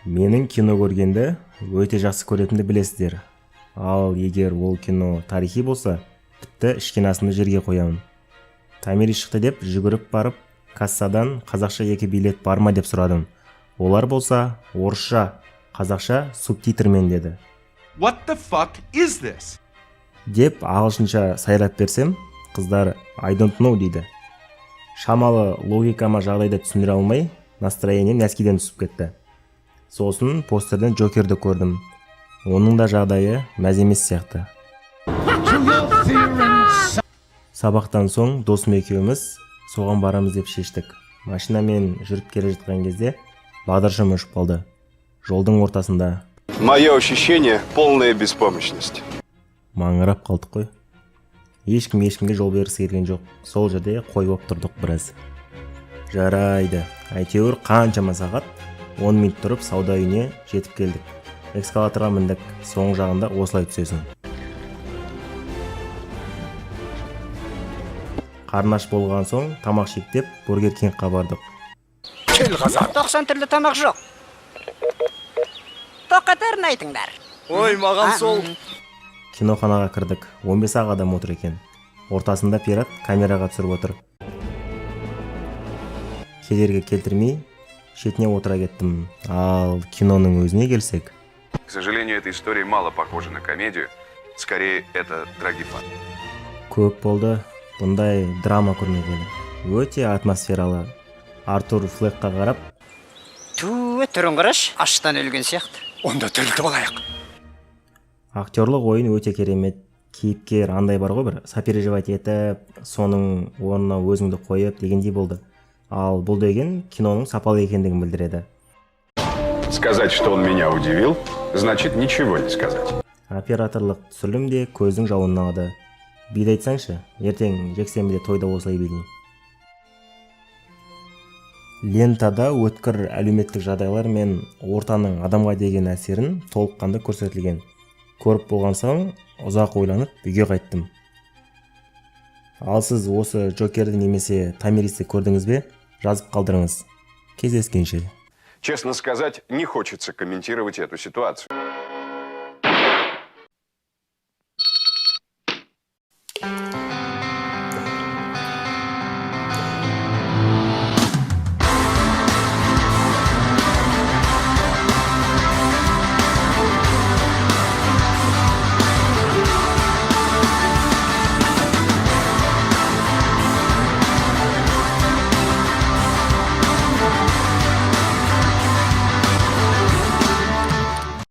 Менің кино көргенді өте жақсы көретінімді білесіздер. Ал егер ол кино тарихи болса, тіпті ішкен асымды жерге қоямын. «Томирис шықты» деп жүгіріп барып, кассадан «Қазақша екі билет бар ма?» деп сұрадым. Олар болса, «Орысша, қазақша субтитрмен» деді. What the fuck is this? Деп ағылшынша сайрап берсем, қыздар «I don't know» дейді. Шамалы логикама жағдайды түсіндіре алмай, настроением нәскиден түсіп кетті. Сосын постерден Джокерді көрдім. Оның да жағдайы мәз емес сияқты. Сабақтан соң досым екеуміз соған барамыз деп шештік. Машинамен жүріп келе жатқан кезде бағдаршам өшіп қалды жолдың ортасында. Мое ощущение – полная беспомощность. Маңырап қалдық қой. Ешкім ешкімге жол бергісі келген жоқ. Сол жерде қой болып тұрдық біраз. Жарайды, әйтеуір қаншама сағат, 10 минут тұрып, сауда үйіне жетіп келдік. Эскалаторға міндік. Соң жағында осылай түсесің. Қарны аш болған соң, тамақ ішейік деп Бургер Кингқа бардық. 90 түрлі тамақ жоқ. Тоқетерін айтыңдар. Ой, маған сол. Киноханаға кірдік. 15 ақ адам отыр екен. Ортасында пират камераға түсіріп отыр. Кедергі келтірмей, шетіне отыра кеттім. Ал киноның өзіне келсек, К сожалению, эта история мало похожа на комедию. Скорее, это трагифан. Көп болды бұндай драма көрмегелі. Өте атмосфералы. Артур Флекқа қарап, Ту, түрін қарашы, аштан өлген сияқты. Онда тірілтіп алайық. Актерлық ойын өте керемет. Кейіпкер андай бар ғой, бір сопереживать етіп, соның орнына өзіңді қойып дегендей болды. Ал бұл деген киноның сапалы екендігін білдіреді. Сказать, что он меня удивил, значит ничего не сказать. Операторлық түсірілім де көздің жауын алады. Биді айтсаңшы, ертең жексенбіде тойда осылай билеймін. Лентада өткір әлеуметтік жағдайлар мен ортаның адамға деген әсерін толыққанды көрсетілген. Көріп болған соң, ұзақ ойланып, үйге қайттым. Ал сіз осы Джокерді немесе Томиристі көрдіңіз бе? Жазып қалдырыңыз. Кездескенше. Честно сказать, не хочется комментировать эту ситуацию.